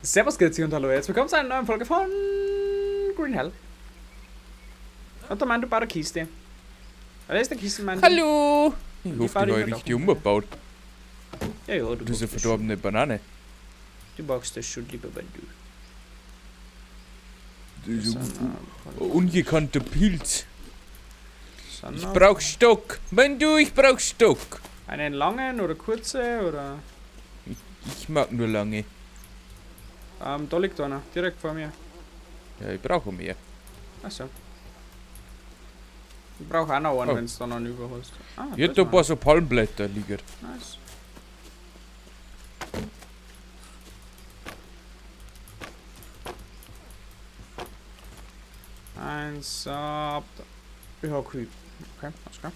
Servus, Grüezi und hallo, herzlich willkommen zu einer neuen Folge von Green Hell. Und der Mann, du baut eine Kiste. Da ist der Kistenmann. Hallo! Ich Die hoffe, fahren die habe immer ich richtig doch. umgebaut. Ja, ja, du Das ist eine magst das schon. verdorbene Banane. Du magst das schon, lieber Mann, du. Das ist ein ungekannter Pilz. Ich brauch Stock. Mann, du, ich brauch Stock. Einen langen oder kurze oder. Ich mag nur lange. Da liegt einer, direkt vor mir. Ja, ich brauche mehr. Achso. Ich brauche auch noch einen, Oh. wenn du da noch einen über hast. Ah, Ich da hab da ist ein paar so Palmblätter liegen. einer. Nice. Eins, ab. da. Ja, cool. Okay, alles klar.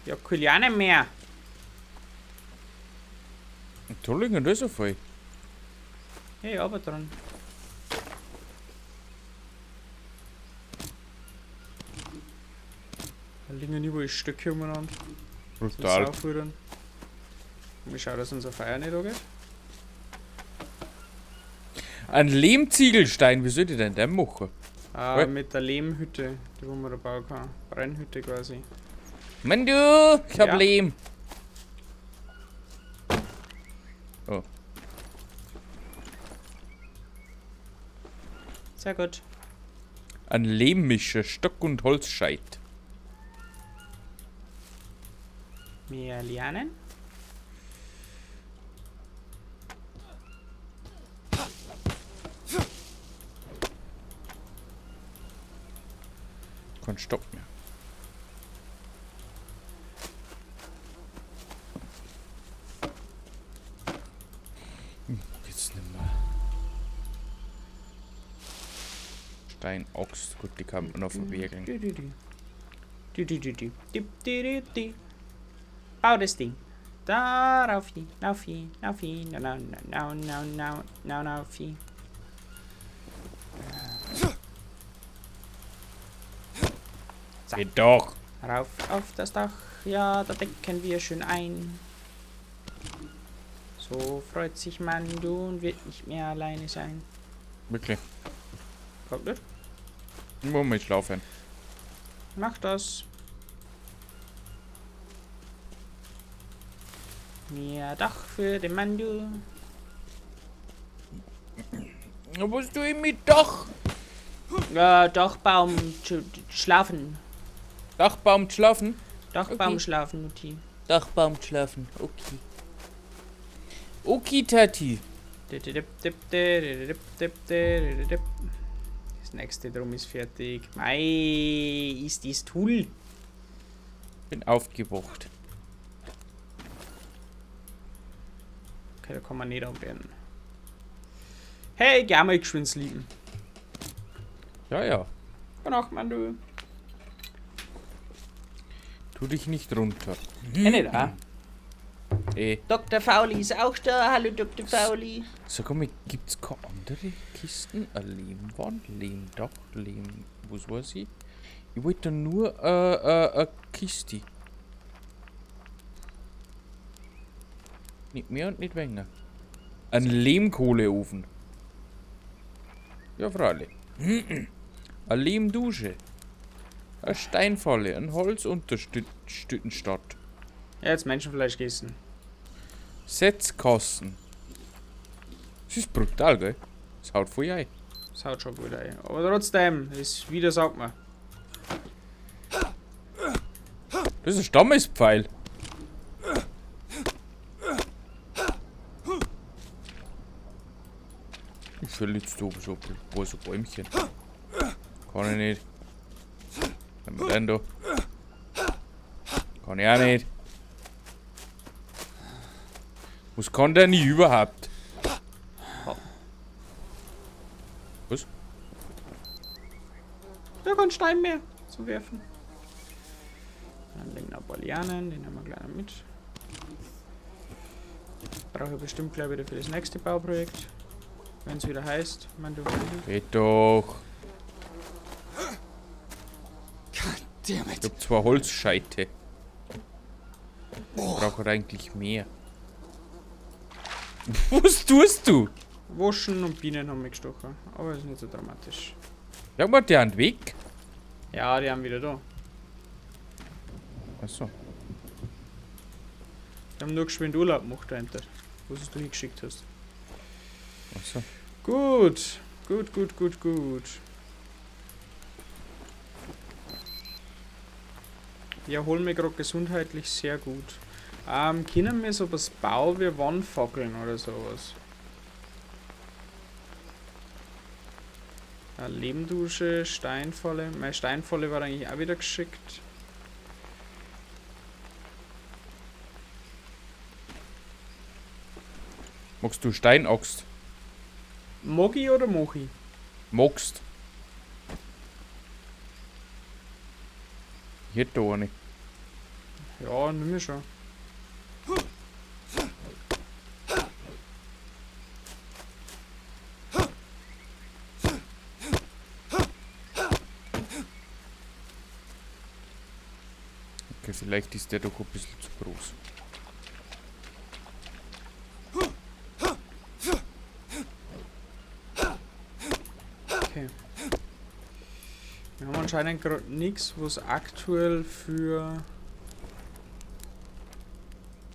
Ja, cool, ja nicht mehr. Und da liegen da so viel. Ja, ich arbeite dran. Da liegen überall Stöcke umeinander. Brutal. Zum Und ich schaue, dass unser Feuer nicht angeht. Ein Lehmziegelstein, wie soll ich denn den machen? Mit der Lehmhütte, die wo man da bauen kann. Brennhütte quasi. Mann, du, ich hab Ja. Lehm. Oh. Sehr gut. Ein Lehmmischer, Stock und Holzscheit. Mehr Lianen. Kein Stock mehr. Jetzt nimm mal. Stein, Axt, gut, die kann man noch verwerkeln. Du, du, du. Du, du, du, du. Du, du, du, du. Bau das Ding. Da rauf hin, rauf hin, rauf hin, na, na, na, na, na, na, na, rauf hin. So. Geht doch! Rauf auf das Dach, ja, da decken wir schön ein. So freut sich Mandu und wird nicht mehr alleine sein. Wirklich. Kommt nicht? Moment, schlafen. Mach das. Mehr Dach für den Mandu. Na, was tue ich mit Dach? Dachbaum schlafen. Dachbaum schlafen? Dachbaum Okay. schlafen, Mutti. Dachbaum schlafen, okay. Okay, Tati. Das nächste Drum ist fertig. Mei, ist dies toll. Bin aufgewacht. Okay, da kann man nicht anwerden. Hey, geh mal geschwind liegen. Ja, ja. Gute Nacht, Mandu. Tu dich nicht runter. Nicht auch. Eh. Dr. Fauli ist auch da. Hallo, Dr. Fauli. Sag mal, gibt's keine andere Kisten? Eine Lehmwand, Lehmdach, Lehm. Was weiß ich? Ich wollte nur eine Kiste. Nicht mehr und nicht weniger. Ein Lehmkohleofen. Ja, freilich. Eine Lehmdusche. Eine Steinfalle, ein Holzunterstüttenstadt. Ja, jetzt Menschenfleisch gegessen. Setzkasten. Das ist brutal, gell? Das haut voll ein. Das haut schon gut ein. Aber trotzdem, ist wieder, sagt man. Das ist ein Stammespfeil. Ich verletze da oben so ein paar so Bäumchen. Kann ich nicht. Was haben wir denn da? Kann ich auch nicht. Was kann der nie überhaupt? Was? Ja, kein Stein mehr zum Werfen. Dann liegen noch ein paar Lianen, den haben wir gleich noch mit. Brauche ich bestimmt gleich wieder für das nächste Bauprojekt. Wenn es wieder heißt, Mandu, Mandu. Geht doch. God damn Ich it. hab zwei Holzscheite. Ich brauche eigentlich mehr. Was tust du? Waschen und Bienen haben mich gestochen. Aber ist nicht so dramatisch. Sag mal, der einen Weg. Ja, die haben wieder da. Achso. Die haben nur geschwind Urlaub gemacht dahinter. Wo du hingeschickt hast. Achso. Gut. Gut, gut, gut, gut. Ich erhole mich gerade gesundheitlich sehr gut. Können wir sowas bauen wie Wandfackeln oder sowas? Eine Lehmdusche, Steinfalle. Meine Steinfalle war eigentlich auch wieder geschickt. Magst du Steinaxt? Mogi oder Mochi? Magst. Ich hätte da eine. Ja, nimm ich schon. Okay, vielleicht ist der doch ein bisschen zu groß. Okay. Wir haben anscheinend gerade nichts, was aktuell für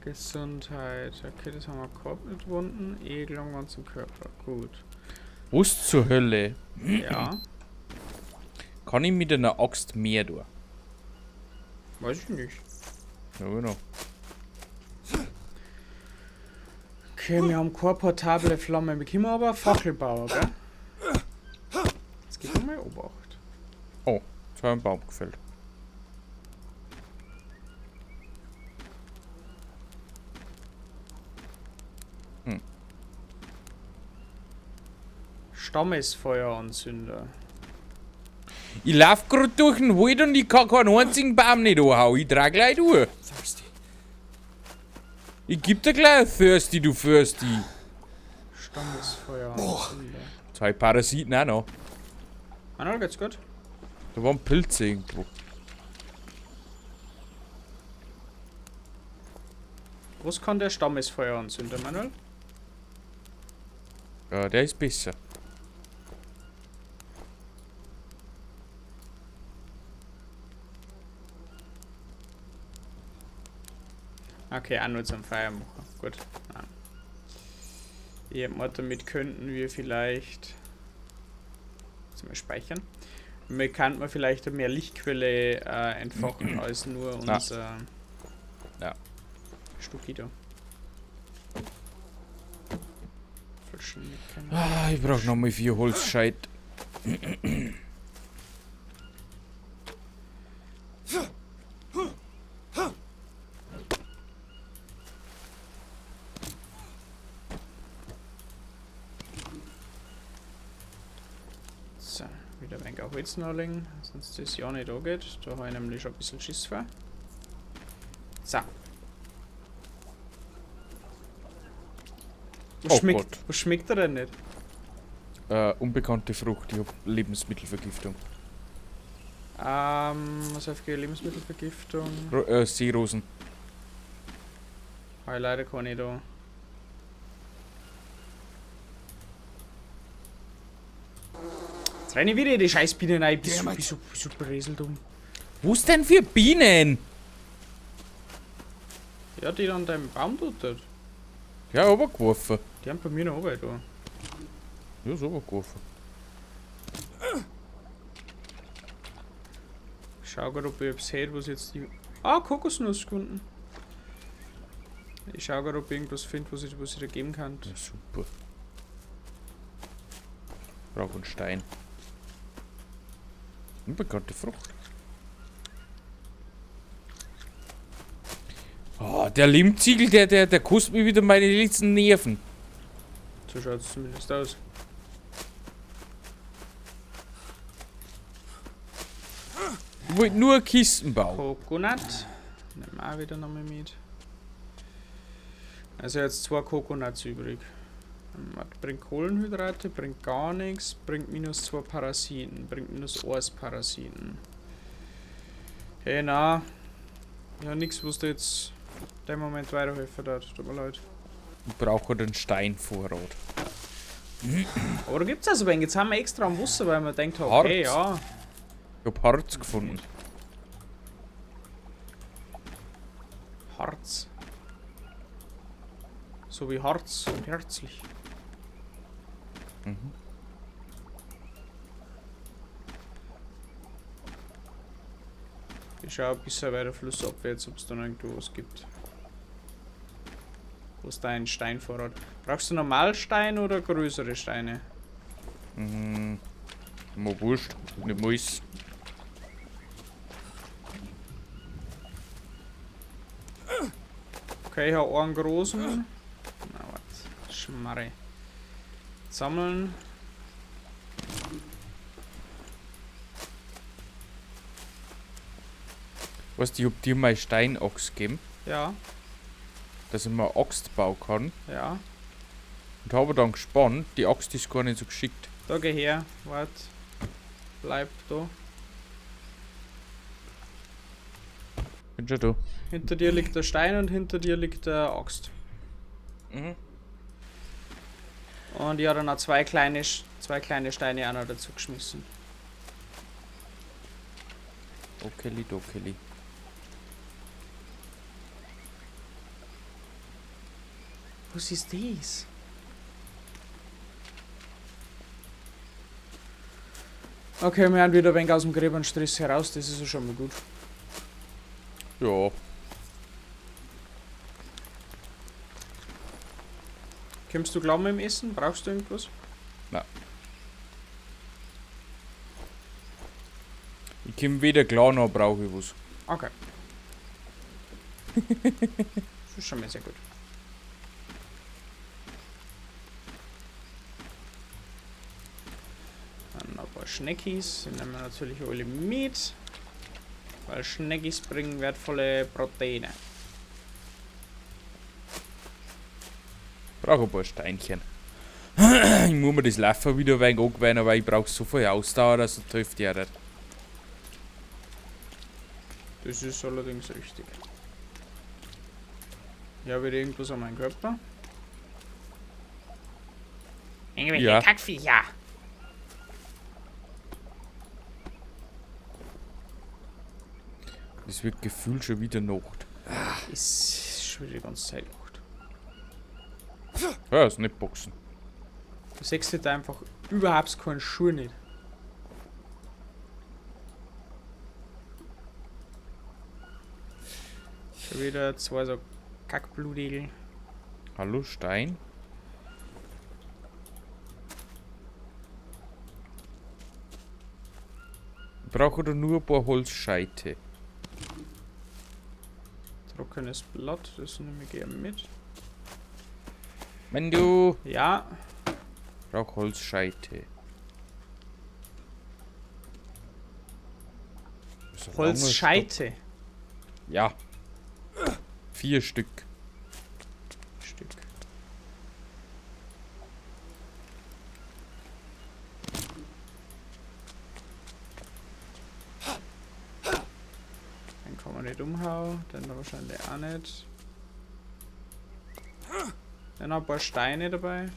Gesundheit. Okay, das haben wir gehabt mit Wunden. Egel am ganzen Körper. Gut. Was zur Hölle? Ja, Kann ich mit einer Axt mehr tun? weiß ich nicht. Ja, genau. Okay, wir haben keine portable Flamme. Wir können aber Fackel bauen, gell? Jetzt gib mal Obacht. Oh, jetzt habe ich einen Baum gefällt. Hm. Stammesfeueranzünder. Ich lauf grad durch den Wald und ich kann keinen einzigen Baum nicht anhauen. Ich dreh gleich durch. Thirsty. Ich geb dir gleich ein Thirsty, du Thirsty. Stammesfeueranzünder. Jetzt hab ich Parasiten auch noch. Manuel, geht's gut? Da waren Pilze irgendwo. Was kann der Stammesfeueranzünder, Manuel? Ja, der ist besser. Okay, auch nur zum Feier machen. Gut. Nein. Ich hab mal, damit könnten wir vielleicht. Jetzt mal speichern. Wir könnten wir vielleicht mehr Lichtquelle entfachen als nur unser Ja. Stucki da. Verschnicken. Ah, ich brauch nochmal 4 Holzscheit. So, wieder ein wenig Holz nachlegen, sonst das ja nicht angeht. Da habe ich nämlich schon ein bisschen Schiss vor. So. Was Oh schmeckt, Gott. was schmeckt er denn nicht? Unbekannte Frucht, ich hab Lebensmittelvergiftung. Was auf Lebensmittelvergiftung? Seerosen. Habe ich leider keine da. Jetzt renne ich wieder in die Scheißbienen rein. Bist Damn it. du breseldumm? Was denn für Bienen? Ja, die an deinem Baum dort. Ja, runtergeworfen. Die haben bei mir noch Arbeit da. Ja, ist runtergeworfen. Schau grad, ob ich etwas hätte, was jetzt die. Ah, Kokosnuss gefunden. Ich schau grad, ob ich irgendwas finde, was ich da geben kann. Ja, super. Brauch einen Stein. Unbekannte Frucht. Ah, der Lehmziegel, der kostet mir wieder meine letzten Nerven. So schaut's zumindest aus. Ich wollte nur Kisten bauen. Coconut. Nehmen wir auch wieder nochmal mit. Also jetzt 2 Coconuts übrig. Bringt Kohlenhydrate, bringt gar nichts, bringt minus 2 Parasiten, bringt minus 1 Parasiten. Hey, na. Ja, nix, was dir jetzt in dem Moment weiterhelfen hat. Tut mir leid. Ich brauche den Steinvorrat. Aber da gibt es also wenig. Jetzt haben wir extra am Wasser, weil man denkt, okay, Harz. ja. Ich hab Harz gefunden. Harz. So wie Harz und herzlich. Mhm. Ich schaue ein bisschen weiter flussabwärts, ob es da noch irgendwo was gibt. Wo ist dein Steinvorrat? Brauchst du Normalstein oder größere Steine? Mhm. Mir wurscht. Nicht muss. Okay, ich habe einen großen. Na, warte. Schmarre. Sammeln. Weißt du, ich hab dir meine Steinachs gegeben, Ja, dass ich mir eine Axt bauen kann. ja. Und habe dann gespannt, die Axt ist gar nicht so geschickt. Da geh her. Warte. Bleib da. Bin schon da. Hinter dir liegt der Stein und hinter dir liegt der Axt. Mhm. Und ich habe dann auch zwei kleine Steine auch noch dazu geschmissen. Okeli dokeli. Was ist das? Okay, wir haben wieder ein wenig aus dem Gräbernstress heraus, das ist ja schon mal gut. Ja. Kommst du klar mit dem Essen? Brauchst du irgendwas? Nein. Ich komm weder klar noch brauche ich was. Okay. Das ist schon mal sehr gut. Dann ein paar Schneckis, die nehmen wir natürlich alle mit. Weil Schneckis bringen wertvolle Proteine. Brauche ein paar Steinchen. Ich muss mir das Laufen wieder ein wenig angewöhnen, weil ich brauche so viel Ausdauer, dass das hilft ja nicht. Das ist allerdings richtig. Ich habe wieder irgendwas an meinem Körper. Irgendwelche Ja. Kackviecher. Es wird gefühlt schon wieder Nacht. Ist schon wieder die ganze Zeit Nacht. Ja, ist nicht Boxen. Du siehst halt einfach überhaupt keinen Schuh nicht. Schon wieder zwei so Kackblutegel. Hallo Stein? Ich brauche doch nur ein paar Holzscheite. Trockenes Blatt, das nehme ich gerne mit. Wenn du... Ja, Brauch Holzscheite. So lange Holzscheite. Stock. Ja. 4 Stück. Stück. Den kann man nicht umhauen, den wahrscheinlich auch nicht. Dann noch ein paar Steine dabei.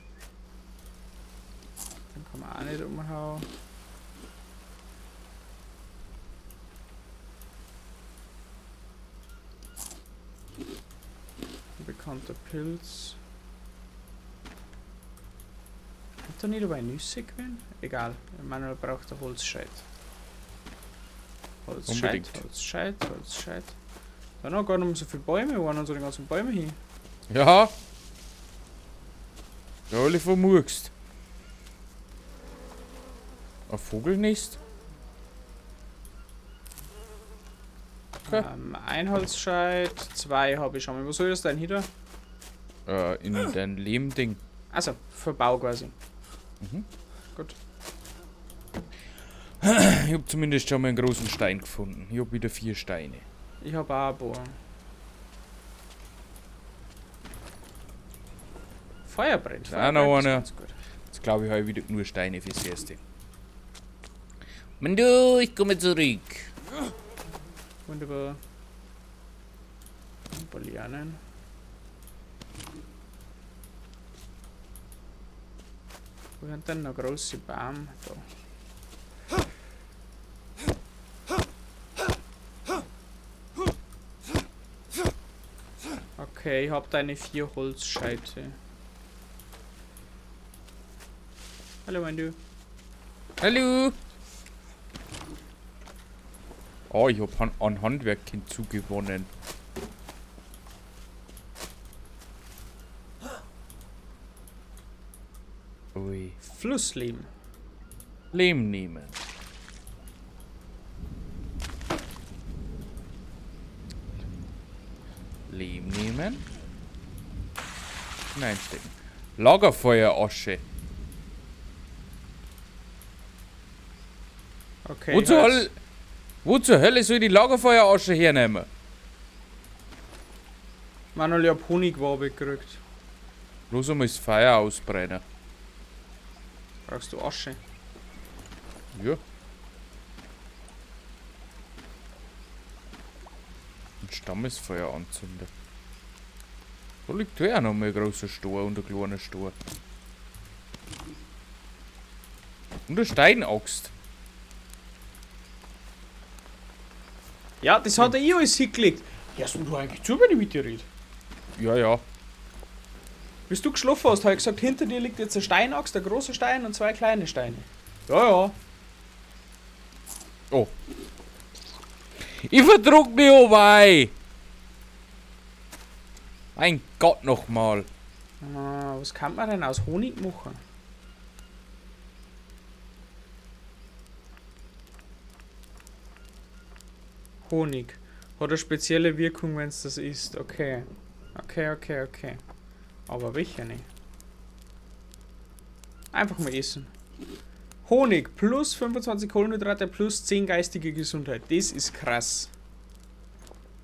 Den kann man auch nicht umhauen. Ein bekannter Pilz. Hat da nicht dabei Nüsse gewesen? Egal, Manuel braucht ein Holzscheit. Holzscheit, Unbedingt. Holzscheit, Holzscheit. Da noch gar nicht mehr so viele Bäume, wo waren unsere ganzen Bäume hin? Ja. Ja, alle vermurkst. Ein Vogelnest? Okay. Ein Holzscheit, 2 habe ich schon mal. Wo soll das denn hin? In dein Lehmding. Also, für Bau quasi. Mhm. Gut. Ich hab zumindest schon mal einen großen Stein gefunden. Ich hab wieder 4 Steine. Ich hab auch ein paar. Feuerbrett. Ist auch noch Feuerbrett ist einer. ganz gut. Jetzt glaube ich, habe ich wieder nur Steine fürs Erste. Mann, du, ich komme zurück. Wunderbar. Ein paar Lianen. Wo sind denn noch große Baum? Da. Okay, ich hab deine 4 Holzscheite. Hallo, mein Du. Hallo! Oh, ich hab an Handwerk hinzugewonnen. Ui. Flusslehm. Lehm nehmen. Lehm nehmen. Hineinstecken. Lagerfeuerasche. Okay. Wo zur Hölle soll ich die Lagerfeuerasche hernehmen? Manuel, ich hab Honigwabe gekriegt. Bloß einmal das Feuer ausbrennen. Brauchst du Asche? Ja. Ein Stammesfeuer anzünden. Da liegt ja auch noch mal ein großer Stor und ein kleiner Stor. Und eine Steinaxt. Ja, das hat er eh alles hingelegt. Hörst du eigentlich zu, wenn ich mit dir rede? Ja, ja. Bis du geschlafen hast, hab ich gesagt, hinter dir liegt jetzt eine Steinaxt, ein großer Stein und 2 kleine Steine. Ja, ja. Oh. Ich verdruck mich, oh wei! Mein Gott nochmal. Ah, was kann man denn aus Honig machen? Honig. Hat eine spezielle Wirkung, wenn's das isst. Okay. Okay, okay, okay. Aber welche nicht? Einfach mal essen. Honig plus 25 Kohlenhydrate plus 10 geistige Gesundheit. Das ist krass.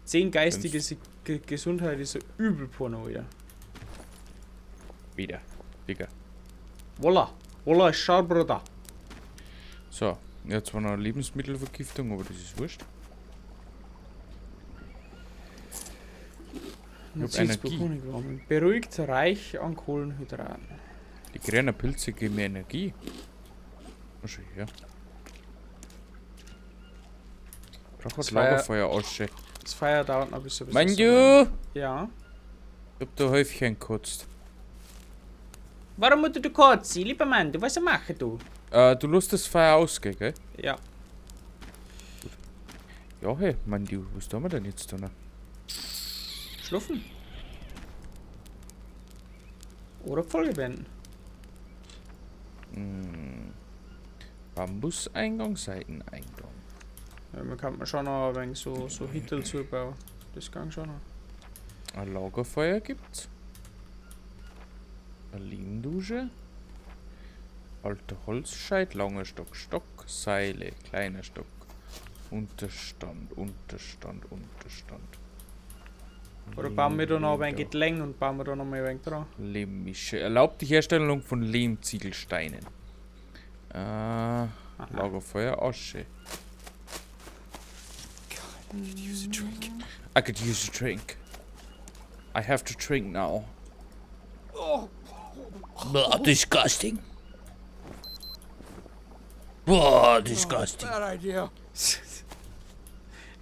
10 geistige Gesundheit ist so übel porno, Alter. Wieder. Digga. Voila. Voila, ist schau, Bruder. So, ja, zwar noch Lebensmittelvergiftung, aber das ist wurscht. Ich hab Energie. Beruhigt, reich an Kohlenhydraten. Die grünen Pilze geben mir Energie. Oh, schau her. Ich brauch das Lagerfeuerasche. Das Feuer dauert noch ein bisschen. Mein du! Ja. Ich hab da Häufchen gekotzt. Warum musst du kotzen, lieber Mann? Du weißt ja machen, du. Du lässt das Feuer ausgehen, gell? Ja. Gut. Ja, hey, Mann, du, was tun wir denn jetzt da noch? Schlafen. Oder Folge beenden. Bambuseingang, Seiteneingang. Ja, man kann schon noch ein wenig so Hittel zubauen. Das kann schon noch. Ein Lagerfeuer gibt's. Eine Lehmdusche. Alter Holzscheit, langer Stock, Stock, Seile, kleiner Stock. Unterstand, Unterstand, Unterstand. Oder bauen wir da noch ein wenig Gelänge und bauen wir da noch mal ein wenig dran. Lehmmische. Erlaubt die Herstellung von Lehmziegelsteinen. Lagerfeuer, Asche. God, I could use a drink. I could use a drink. I have to drink now. Oh. Blah, disgusting. Blah, disgusting. Oh, bad idea.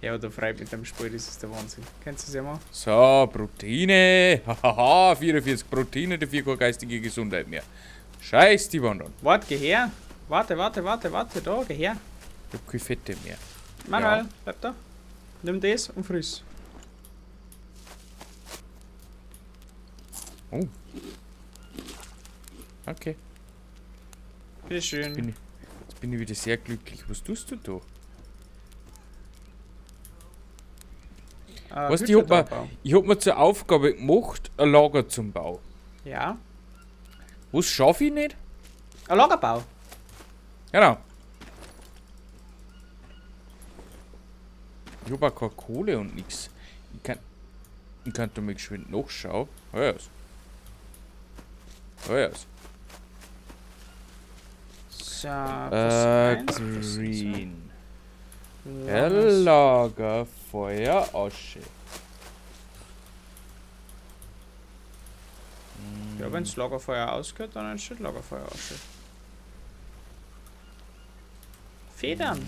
Ja, der Frei mit dem Spiel, das ist der Wahnsinn. Kennst du das ja mal? So, Proteine. Hahaha, 44 Proteine, dafür keine geistige Gesundheit mehr. Scheiß die Wand an. Warte, geh her. Warte, warte, warte, warte, da, geh her. Ich hab keine Fette mehr. Manuel, ja. Bleib da. Nimm das und friss. Oh. Okay. Bitteschön. Jetzt bin ich wieder sehr glücklich. Was tust du da? Weißt du, ich hab mir zur Aufgabe gemacht, ein Lager zum Bau. Ja. Was schaffe ich nicht? Ein Lagerbau. Genau. Ich hab auch keine Kohle und nix. Ich kann da mal geschwind nachschauen. Hör aus. Hör aus. So, Green. Lagerfeuer, Asche. Ja, wenn's Lagerfeuer ausgeht, dann entsteht Lagerfeuer Asche. Federn.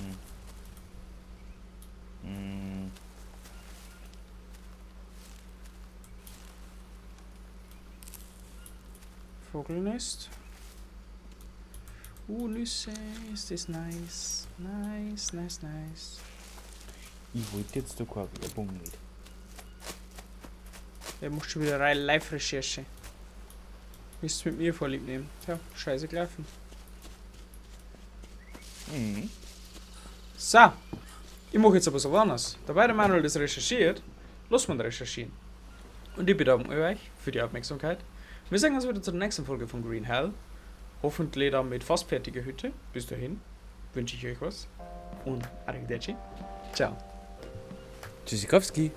Vogelnest. Nüsse. Ist das nice. Nice, nice, nice. Ich wollte jetzt da keine Werbung nicht. Der muss schon wieder rein Live-Recherche. Müsst mit mir vorlieb nehmen. Tja, scheiße gelaufen. So. Ich mache jetzt aber so anders. Dabei der Manuel das recherchiert, lass man recherchieren. Und ich bedanke mich euch für die Aufmerksamkeit. Wir sehen uns wieder zur nächsten Folge von Green Hell. Hoffentlich dann mit fast fertiger Hütte. Bis dahin wünsche ich euch was. Und arrivederci. Ciao. Tschüssikowski.